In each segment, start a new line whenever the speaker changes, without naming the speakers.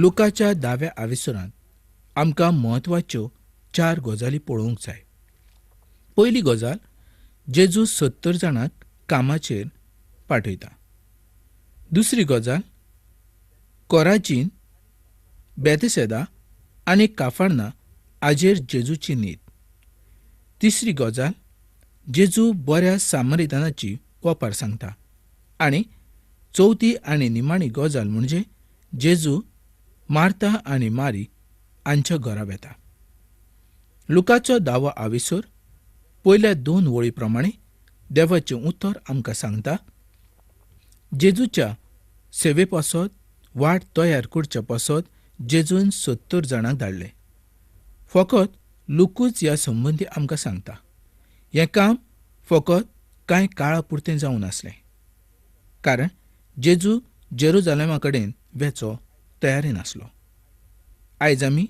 लुकाच्या दाव्या आविसरांत आमकां म्हत्वाच्यो चार गजाली पळोवंक जाय. पयली गजाल, जेजू 70 जाणांक कामाचेर पाठयता. दुसरी गजाल, कोराजीन, बेथसेदा आनी काफार्ना हाजेर जेजूची नीत. तिसरी गजाल, जेजू बऱ्या सामरितानाची ओपार सांगता. आनी चवथी आनी निमाणी गजाल म्हणजे जेजू मार्ता आनी मारी हांच्या घरा वेता. लुकाचो दावो आविसर पयल्या 2 वळी प्रमाणे देवाचें उतर आमकां सांगता, जेजूच्या सेवे पासत वाट तयार करच्या पासत जेजून 70 जाणांक धाडले. फकत लुकूच ह्या संबंदी आमकां सांगता. हें काम फकत कांय काळा पुरतें जावन आसलें, कारण जेजू जेरुजालेमा कडेन वेचो तयारी नासलो. आयज आमी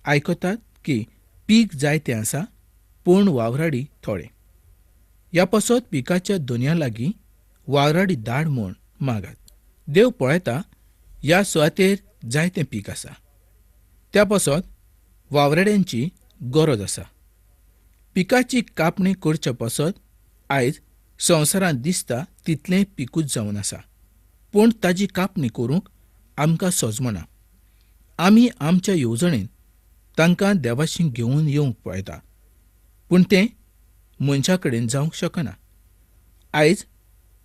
आयकतात की पीक जायतें आसा पूण वावराडी थोडे. ह्या पासत पिकाच्या दोनया लागीं वावराडी धाड म्हूण मागात. देव पळयता ह्या सुवातेर जायतें पीक आसा, त्या पासत वावराड्यांची गरज आसा. पिकाची कापणी करच्या पासत आयज संवसारांत दिसता तितलें पिकूच जावन आसा, पूण ताजी कापणी करूंक आमकां सजमना. आमी आमच्या येवजणेन तांकां देवाशी घेवन येवंक पळयता, पूण तें मनशा कडेन जावंक शकना. आयज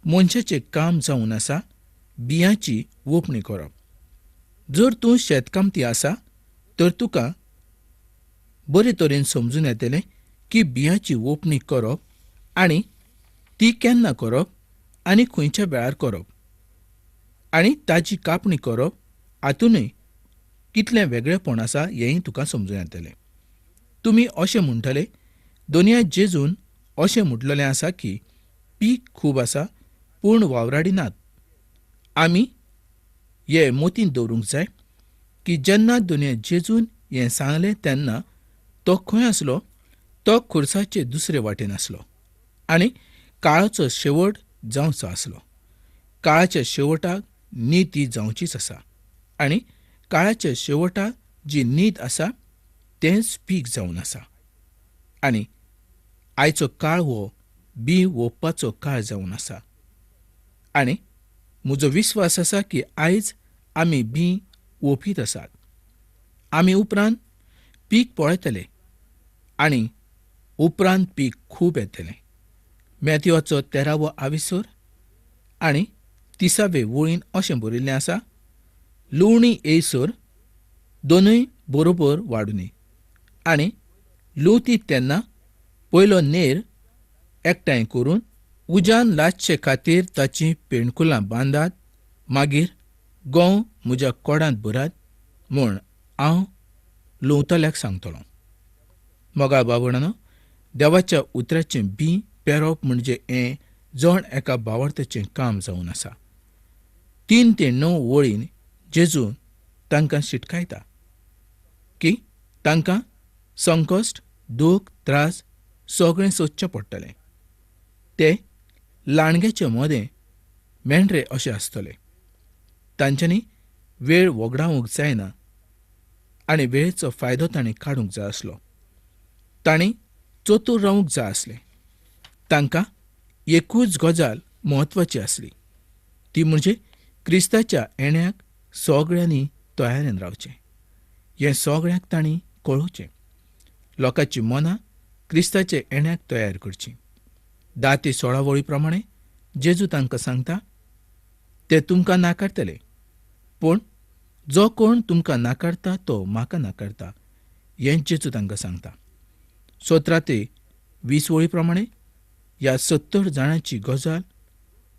मनशाचें काम जावन आसा बियांची वोपणी करप. जर तूं शेतकामती आसा तर तुका बरे तरेन समजून येतलें की बियांची वोपणी करप आनी ती केन्ना करप आनी खंयच्या वेळार करप आनी ताजी कापणी करप हातूनय कितलें वेगळेपण आसा हेंय तुका समजून येतलें. तुमी अशें म्हणटले, दोनया जेजून अशें म्हटलेलें आसा की पीक खूब आसा पूण वावराडी नात. आमी हे मोतीन दवरूंक जाय की जेन्ना दोनया जेजून हें सांगलें तेन्ना तो खंय आसलो? तो खुर्साचे दुसरे वाटेन आसलो आनी काळाचो शेवट जावचो आसलो. काळाच्या शेवटाक नीती जावचीच आसा आनी काळाच्या शेवटाक जी नीत आसा तेंच पीक जावन आसा. आनी आयचो काळ हो बी वोपपाचो काळ जावन आसा. आनी म्हजो विस्वास आसा की आयज आमी बी वोपीत आसात. आमी उपरांत पीक पळयतले आनी उपरांत पीक खूब येतलें. मॅथ्यूचो 13वो आविसर आनी 30वे वळीन अशें बरयिल्लें आसा, लुवणी येयसर दोनूय बरोबर वाडुनी आनी लुवती तेन्ना पयलो नेर एकठांय करून उज्यान लासचे खातीर ताचीं पेणकुलां बांदात, मागीर गंव म्हज्या कोडांत भरात म्हूण हांव लुवतल्याक सांगतलो. मोगा बाबणानो, देवाच्या उतराचें बी पेरप म्हणजे हें जण एका बावडत्याचें काम जावन आसा. 3 ते 9 वळीन जेजू तांकां शिटकायता की तांकां संकश्ट, दूख, त्रास सगळें सोदचें पडटलें. ते लांडग्याचे मदें मेंढरे अशे आसतले. तांच्यांनी वेळ वगडावंक जायना आनी वेळेचो फायदो तांणी काडूंक जाय आसलो. तांणी चतूर रावंक जाय आसलें. तांकां एकूच गजाल म्हत्वाची आसली, ती म्हणजे क्रिस्ताच्या येण्याक सगळ्यांनी तयारेन रावचें. हें सगळ्यांक तांणी कळोवचें. लोकांची मनां क्रिस्ताच्या येण्याक तयार करचीं. 10 ते 16 वळी प्रमाणे जेजू तांकां सांगता, ते तुमकां नाकारतले, पूण जो कोण तुमकां नाकारता तो म्हाका नाकारता, हें जेजू तांकां सांगता. 17 ते 20 वळी प्रमाणे ह्या 70 जाणांची गजाल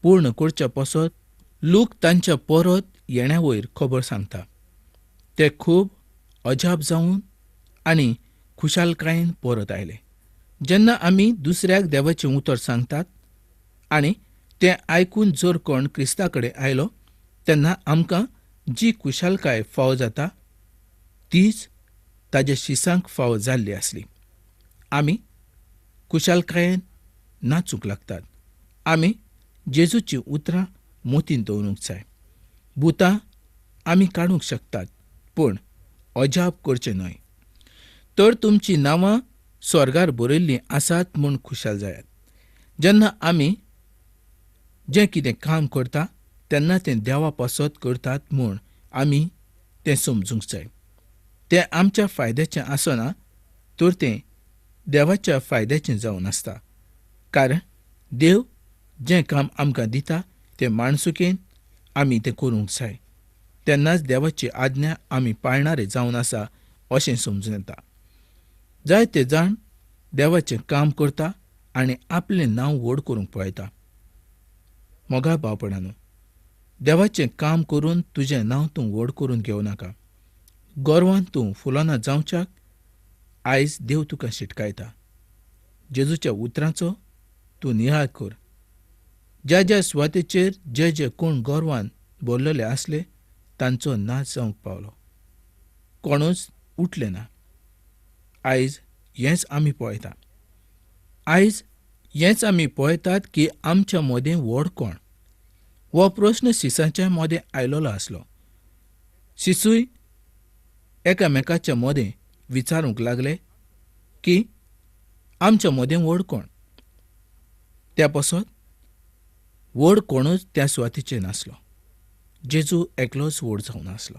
पूर्ण करच्या पासत लोक तांच्या परत येण्या वयर खबर सांगता. ते खूब अजाप जावन आनी खुशालकायेन परत आयले. जेन्ना आमी दुसऱ्याक देवाचें उतर सांगतात आनी तें आयकून जर कोण क्रिस्ता कडेन आयलो तेन्ना आमकां जी खुशालकाय फावो जाता तीच ताज्या शिसांक फावो जाल्ली आसली. आमी खुशालकायेन नाचूंक लागतात. आमी जेजूचीं उतरां मोतीन दवरूंक जाय. भुतां आमी काडूंक शकतात, पूण अजाप करचें न्हय, तर तुमचीं नांवां स्वर्गार बरयल्लीं आसात म्हूण खुशाल जायात. जेन्ना आमी जें कितें काम करता तेन्ना तें देवा पासत करतात म्हूण आमी तें समजूंक जाय. तें आमच्या फायद्याचें आसना तर तें देवाच्या फायद्याचें जावन आसता, कारण देव जें काम आमकां दिता तें माणसुकेन आमी तें करूंक जाय. तेन्नाच देवाची आज्ञा आमी पाळणारे जावन आसा अशें समजूं येता. जायते जाण देवाचें काम करता आनी आपलें नांव व्हड करूंक पळयता. मोगा भावपणानो, देवाचें काम करून तुजें नांव तूं व्हड करून घेवं नाका. गर्वान तूं फुलना जावच्याक आयज देव तुका शिटकायता. जेजूच्या उतरांचो तूं निहाळ कर. ज्या ज्या सुवातेचेर जे जे कोण गर्वान भरलेले आसले तांचो नाश जावंक पावलो, कोणूच उठले ना. आयज हेंच आमी पळयता. आयज हेंच आमी पळयतात की आमच्या मदें व्हड कोण? हो प्रस्न शिसांच्या मदें आयलेलो आसलो. शिसूय एकामेकाच्या मदें विचारूंक लागले की आमच्या मदें व्हड कोण? त्या पासत व्हड कोणूच त्या सुवातेचेर नासलो. जेजू एकलोच व्हड जावन आसलो.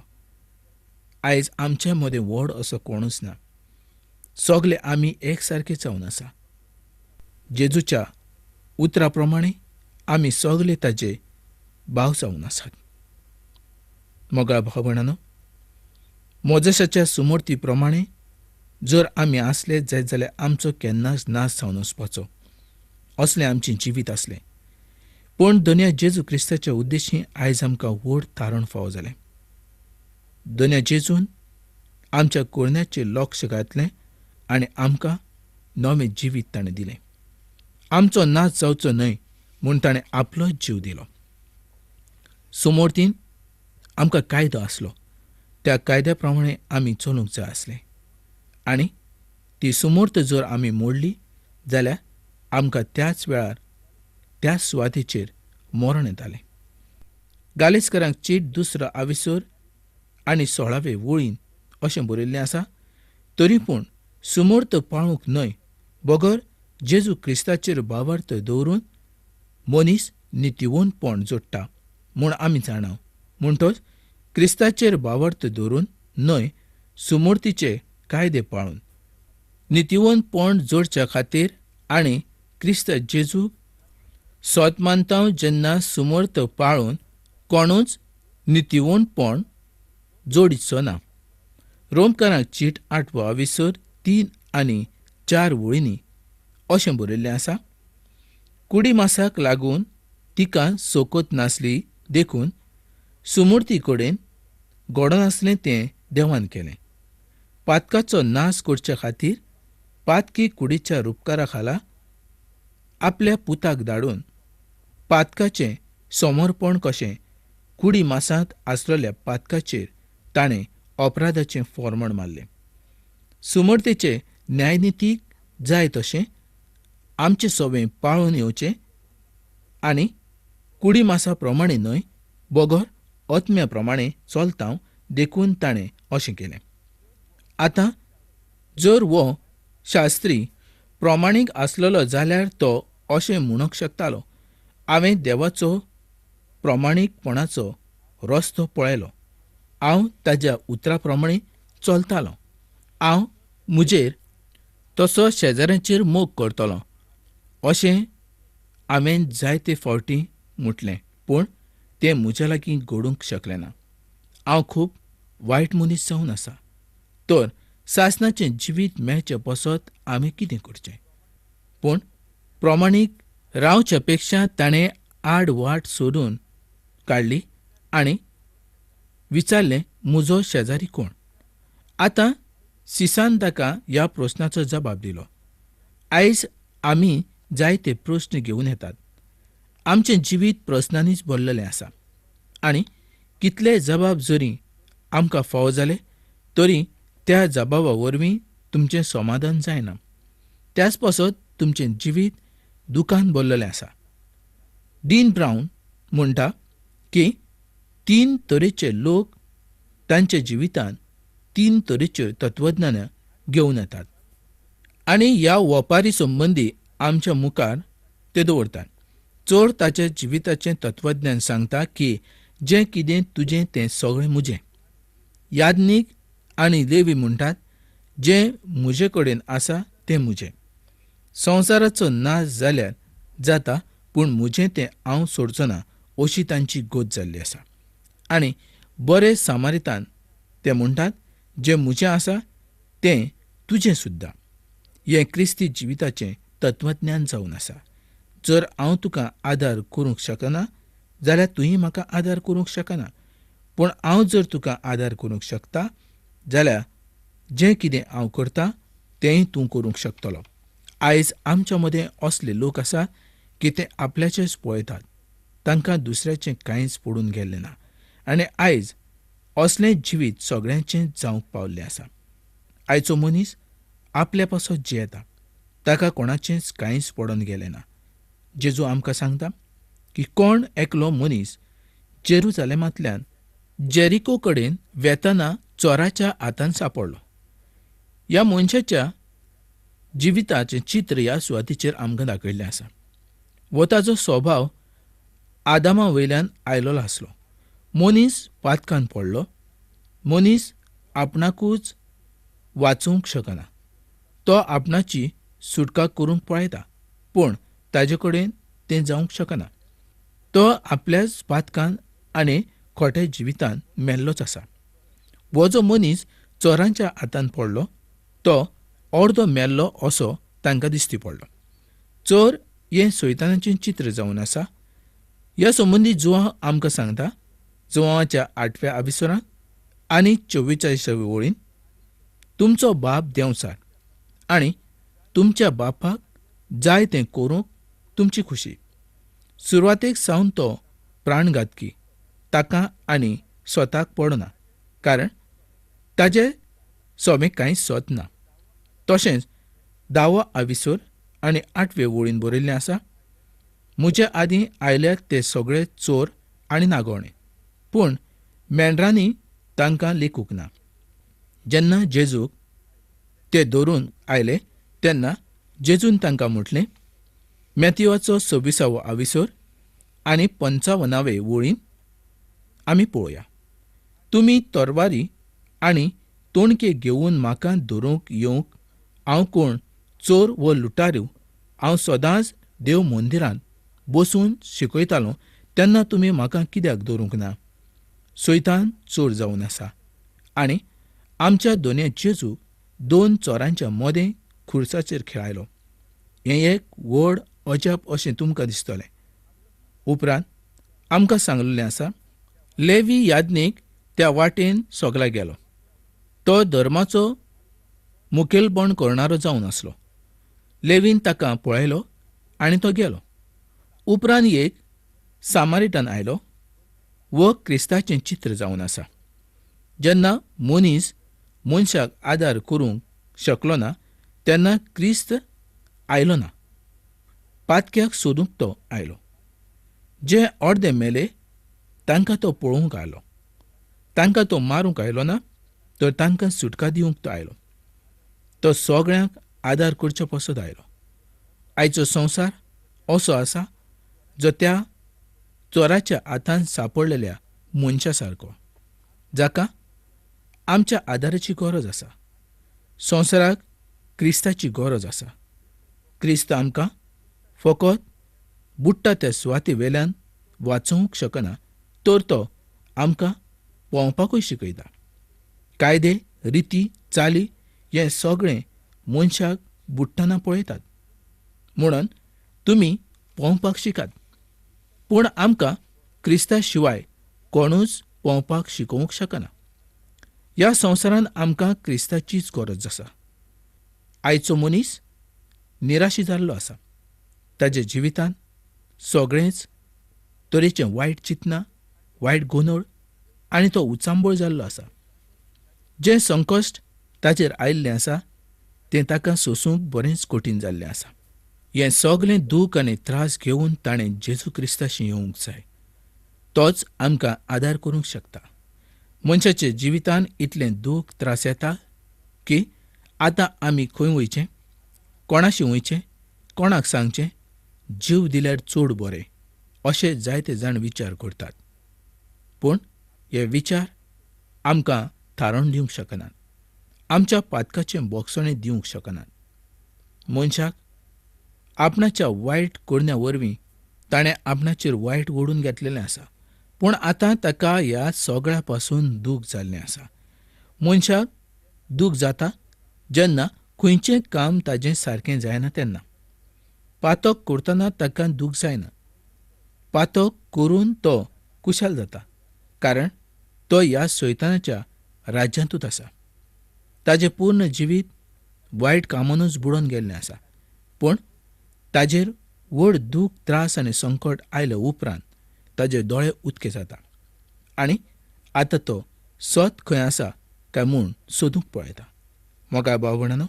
आयज आमच्या मदें व्हड असो कोणूच ना. सगले आमी एक सारके जावन आसा. जेजूच्या उतरा प्रमाणे आमी सगले ताजे भाव जावन आसात. मोगाळ भाव भयणांनो, मोजेसाच्या सुमूर्ती प्रमाणे जर आमी आसले जायत जाल्यार आमचो केन्नाच नाश जावन वचपाचो असलें आमचें जिवीत आसलें. पूण दनया जेजू क्रिस्ताच्या उद्देशी आयज आमकां व्हड तारण फावो जालें. दनया जेजून आमच्या करण्याचेर लक्ष घातलें आनी आमकां नवें जिवीत ताणें दिलें. आमचो नाश जावचो न्हय म्हूण ताणें आपलो जीव दिलो. सुमूर्तीन आमकां कायदो आसलो, त्या कायद्या प्रमाणे आमी चलूंक जाय आसलें आनी ती सुमूर्त जर आमी मोडली जाल्यार आमकां त्याच वेळार त्याच सुवातेचेर मरण येतालें. गालेस्करांक चीट दुसरो आविसर आनी 16वे वळीन अशें बरयल्लें आसा, तरी पूण सुमूर्त पाळूंक न्हय बगर जेजू क्रिस्ताचेर भावार्थ दवरून मनीस नितीवंतपण जोडटा म्हूण आमी जाणा. म्हणटच क्रिस्ताचेर भावार्थ दवरून न्हय सुमूर्तीचे कायदे पाळून नितीवंतपण जोडच्या खातीर आनी क्रिस्त जेजूक सोत मानता जेन्ना सुमूर्त पाळून कोणूच नितीवंतपण जोडिचो ना. रोमकारांक चीट 8वो आविसर 3 आनी 4 वळींनी अशें बरयल्लें आसा, कुडी मासाक लागून तिका सोकत नासली देखून सुमूर्ती कडेन घडनासलें तें देवान केलें. पातकाचो नाश करचे खातीर पातकी कुडीच्या रुपकारा खाला आपल्या पुताक धाडून पातकाचें समर्पण कशें कुडी मासांत आसलेल्या पातकाचेर ताणें अपराधाचें फॉर्मण मारलें. सुमूर्तीचे न्यायनितीक जाय तशें आमचें सवें पाळून येवचें आनी कुडी मासा प्रमाणे न्हय बगर आत्म्या प्रमाणे चलता देखून ताणें अशें केलें. आतां जर हो शास्त्री प्रमाणीक आसलेलो जाल्यार तो अशें म्हणूंक शकतालो, हांवें देवाचो प्रमाणीकपणाचो रस्तो पळयलो, हांव ताज्या उतरा प्रमाणे चलतालो, हांव म्हजेर तसो शेजाऱ्यांचेर मोग करतलो अशें हांवें जायते फावटी म्हटलें, पूण तें म्हज्या लागीं घडूंक शकलें ना. हांव खूब वायट मनीस जावन आसा. तर सासणाचें जिवीत मेळचें पासत हांवें कितें करचें? पूण प्रमाणीक रावच्या पेक्षा ताणें आड वाट सोडून काडली आनी विचारलें, म्हजो शेजारी कोण? आतां सिसान ताका ह्या प्रस्नाचो जबाब दिलो. आयज आमी जायते प्रस्न घेवन येतात. आमचें जिवीत प्रस्नांनीच भरलेलें आसा आनी कितले जबाब जरी आमकां फावो जाले तरी त्या जबाबा वरवीं तुमचें समाधान जायना. त्याच पासत तुमचें जिवीत दुखान भरलेलें आसा. डीन ब्रावन म्हणटा की 3 तरेचे लोक तांच्या जिवितांत तीन तरेच्यो तत्वज्ञानां घेवन येतात आनी ह्या वपारी संबंदी आमच्या मुखार ते दवरतात. चोर ताच्या जिविताचें तत्वज्ञान सांगता की जें कितें तुजें तें सगळें म्हजें. याज्ञीक आनी लेवी म्हणटात जें म्हजे कडेन आसा तें म्हजें. संवसाराचो नाश जाल्यार जाता पूण म्हजें तें हांव सोडचो ना अशी तांची गत जाल्ली आसा. आनी बरे सामारितान ते म्हणटात जें म्हजें आसा तें तुजें सुद्दां. हें क्रिस्ती जिविताचें तत्वज्ञान जावन आसा. जर हांव तुका आदार करूंक शकना जाल्यार तूंय म्हाका आदार करूंक शकना, पूण हांव जर तुका आदार करूंक शकता जाल्यार जें कितें हांव करता तेंय तूं करूंक शकतलो. आयज आमच्या मदें असले लोक आसात की ते आपल्याचेच पळयतात, तांकां दुसऱ्याचें कांयच पडून गेल्लें ना. आनी आयज असलें जिवीत सगळ्यांचें जावंक पावल्लें आसा. आयचो मनीस आपल्या पासत जियेता, ताका कोणाचेंच कांयच पडून गेलें ना. जेजू आमकां सांगता की कोण एकलो मनीस जेरुजालेमांतल्यान जेरिको कडेन वेतना चोराच्या हातान सांपडलो. ह्या मनशाच्या जिविताचें चित्र ह्या सुवातीचेर आमकां दाखयल्लें आसा. वो ताजो स्वभाव आदामा वयल्यान आयलोलो आसलो. मनीस पातकान पडलो. मनीस आपणाकूच वाचोवंक शकना. तो आपणाची सुटका करूंक पळयता पूण ताजे कडेन तें जावंक शकना. तो आपल्याच पातकान आनी खोट्या जिवितान मेल्लोच आसा. हो जो मनीस चोरांच्या हातान पडलो तो अर्दो मेल्लो असो तांकां दिसती पडलो. चोर हें सैतानाचें चित्र जावन आसा. ह्या संबंदी जुवांव आमकां सांगता, जुवांवाच्या 8व्या आविसरांत आनी 44व्या वळीन, तुमचो बाप देंवचार आनी तुमच्या बापाक जाय तें करूंक तुमची खुशी. सुरवातेक सावन तो प्राणघातकी, ताका आनी स्वताक पडना, कारण ताजे सोबें कांय सत ना. तशेंच 10वो आविसर आनी 8वे वळीन बरयल्लें आसा, म्हजे आदीं आयल्यात ते सगळे चोर आनी नागोवणे, पूण मेंढरांनी तांकां लेखूंक ना. जेन्ना जेजूक ते धरून आयले तेन्ना जेजून तांकां म्हटलें, मॅथिवाचो 26वो आविसर आनी 55वे वळीन आमी पळोवया, तुमी तरवारी आनी तोणके घेवन म्हाका धरूंक येवंक हांव कोण चोर व लुटारू? हांव सदांच देव मंदिरांत बसून शिकयतालो तेन्ना तुमी म्हाका कित्याक धरूंक ना? सैतान चोर जावन आसा आनी आमच्या दोनया जेजूक 2 चोरांच्या मदें खुर्साचेर खेळायलो. हें एक व्हड अजाप अशें तुमकां दिसतलें. उपरांत आमकां सांगलेलें आसा, लेवी याज्ञीक त्या वाटेन सगळा गेलो. तो धर्माचो मुखेलपण करणारो जावन आसलो. लेवीन ताका पळयलो आनी तो गेलो. उपरांत एक सामारिटन आयलो. वो क्रिस्ताचें चित्र जावन आसा. जेन्ना मनीस मनशाक आदार करूंक शकलो ना तेन्ना क्रिस्त आयलो ना. पातक्याक सोदूंक तो आयलो. जे अर्दे मेले तांकां तो पळोवंक आयलो. तांकां तो मारूंक आयलो ना तर तांकां सुटका दिवंक तो आयलो. तो सगळ्यांक आदार करचे पसत आयलो. आयचो संवसार असो आसा जो त्या चोराच्या हातान सांपडलेल्या मनशा सारको, जाका आमच्या आदाराची गरज आसा. संवसाराक क्रिस्ताची गरज आसा. क्रिस्त आमकां फकत बुडटा त्या सुवाते वेल्यान वाचोवंक शकना तर तो आमकां पोंवपाकूय शिकयता. कायदे, रिती, चाली हें सगळें मनशाक बुडटना पळयतात, म्हणून तुमी पोंवपाक शिकात. पूण आमकां क्रिस्ता शिवाय कोणूच पोंवपाक शिकोवंक शकना. ह्या संवसारांत आमकां क्रिस्ताचीच गरज आसा. आयचो मनीस निराशी जाल्लो आसा. ताज्या जिवितांत सगळेंच तरेचें वायट चिंतना, वायट गोंदळ आनी तो उचांबळ जाल्लो आसा. जें संकश्ट ताचेर आयिल्लें आसा तें ताका सोसूंक बरेंच कठीण जाल्लें आसा. हें सगळें दूख आनी त्रास घेवन ताणें जेजू क्रिस्ताशी येवंक जाय. तोच आमकां आदार करूंक शकता. मनशाच्या जिवितान इतलें दूख त्रास येता की आतां आमी खंय वयचें, कोणाशी वयचें, कोणाक सांगचें, जीव दिल्यार चड बरें अशे जायते जाण विचार करतात. पूण हे विचार आमकां थारावन दिवंक शकनात, आमच्या पातकाचें बोगसणें दिवंक शकनात. मनशाक आपणाच्या वायट करण्या वरवीं ताणें आपणाचेर वायट ओडून घेतलेलें आसा, पूण आतां ताका ह्या सगळ्या पासून दूख जाल्लें आसा. मनशाक दूख जाता जेन्ना खंयचें काम ताजें सारकें जायना तेन्ना. पातक करतना ताका दूख जायना, पातक करून तो कुशाल जाता, कारण तो ह्या सैतानाच्या राज्यांतूच आसा. ताजें पूर्ण जिवीत वायट कामानूच बुडोवन गेल्लें आसा. पूण ताजेर व्हड दूख त्रास आनी संकट आयले उपरांत ताजे दोळे उदके जाता आनी आतां तो सत खंय आसा काय म्हूण सोदूंक पळयता. मोगाळ भाव भयणांनो,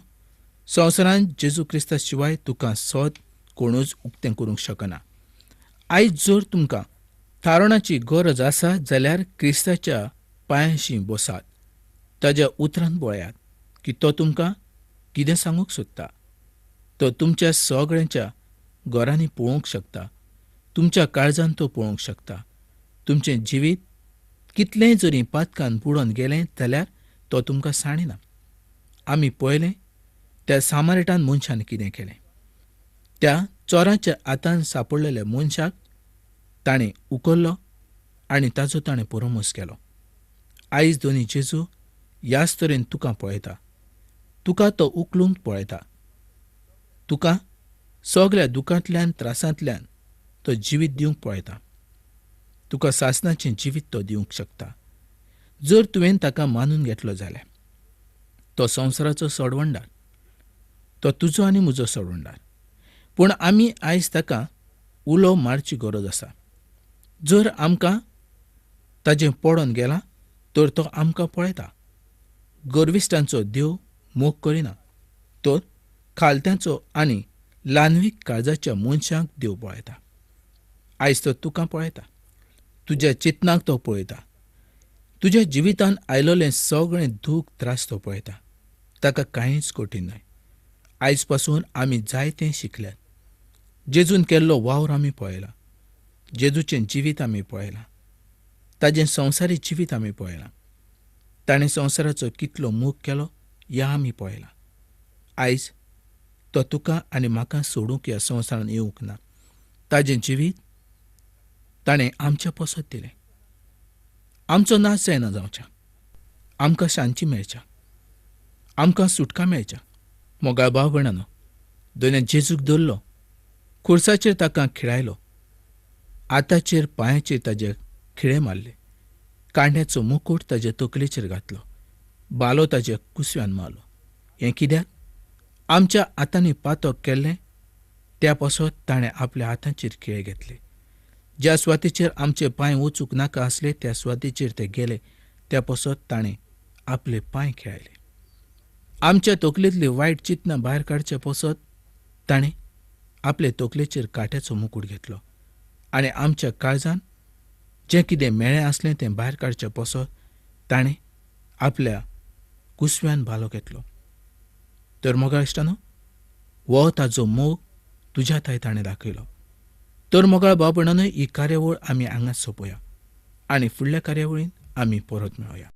संवसारांत जेजू क्रिस्ता शिवाय तुका सत कोणूच उक्तें करूंक शकना. आयज जर तुमकां थारणाची गरज आसा जाल्यार क्रिस्ताच्या पांयांशी बसात, ताज्या उतरान पळयात की तो तुमकां कितें सांगूंक सोदता. तो तुमच्या सगळ्यांच्या घरांनी पळोवंक शकता, तुमच्या काळजान तो पळोवंक शकता. तुमचें जिवीत कितलेंय जरी पातकान बुडोवन गेलें जाल्यार तो तुमकां सांडिना. आमी पळयलें त्या सामारिटान मनशान कितें केलें. त्या चोराच्या हातान सापडलेल्या मनशाक ताणें उखल्लो आनी ताजो ताणें पुरोमोस केलो. आयज दोनी जेजू ह्याच तरेन तुका पळयता, तुका तो उखलूंक पळयता, तुका सगळ्या दुखांतल्यान त्रासांतल्यान तो जिवीत दिवंक पळयता, तुका सासणाचें जिवीत तो दिवंक शकता जर तुवें ताका मानून घेतलो जाल्यार. तो संवसाराचो सोडवणदार, तो तुजो आनी म्हजो सोडवणदार. पूण आमी आयज ताका उलो मारची गरज आसा. जर आमकां ताजें पडोन गेलां तर तो आमकां पळयता. गर्विश्टांचो देव मोग करिना, तर खालत्यांचो आनी ल्हानवीक काळजाच्या मनशांक देव पळयता. आयज तो तुका पळयता, तुज्या चिंतनाक तो पळयता, तुज्या जिवितान आयलोलें सगळें दूख त्रास तो पळयता. ताका कांयच कठीण न्हय. आयज पासून आमी जायतें शिकल्यात. जेजून केल्लो वावर आमी पळयला, जेजूचें जिवीत आमी पळयलां, ताजें संवसारी जिवीत आमी पळयलां, ताणें संवसाराचो कितलो मोग केलो ह्या आमी पळयलां. आयज तो तुका आनी म्हाका सोडूंक ह्या संवसारान येवंक ना. ताजें जिवीत ताणें आमच्या पसत दिलें. आमचो नाश जायना जावच्या, आमकां शांती मेळच्या, आमकां सुटका मेळच्या. मोगाळ भाव भयणांनो, दोने जेजूक धरलो, खुर्साचेर ताका खिळायलो, आताचेर पांयाचेर ताजे खिळे मारले, कांड्याचो मुकूट ताजे तकलेचेर घातलो, बालो ताजे कुसव्यान मारलो. हें कित्याक? आमच्या हातांनी पातक केल्लें त्या पासत ताणें आपल्या हातांचेर खिळे घेतले. ज्या सुवातेचेर आमचे पांय वचूंक नाका आसले त्या सुवातेचेर ते गेले, त्या पासत ताणें आपले पांय खेळायले. आमच्या तकलेंतली वायट चिंतनां भायर काडचे पासत ताणें आपले तकलेचेर कांट्याचो मुकूट घेतलो आनी आमच्या काळजान जें कितें मेळ्ळें आसलें तें भायर काडचे पासत ताणें आपल्या कुसव्यान भालो घेतलो. तर मोगाळ इश्टानो, हो ताजो मोग तुज्या थाय ताणें दाखयलो. तर मोगाळ भाव भयणांनो, ही कार्यावळ आमी हांगाच सोंपोया आनी फुडल्या कार्यावळींत आमी परत मेळोया.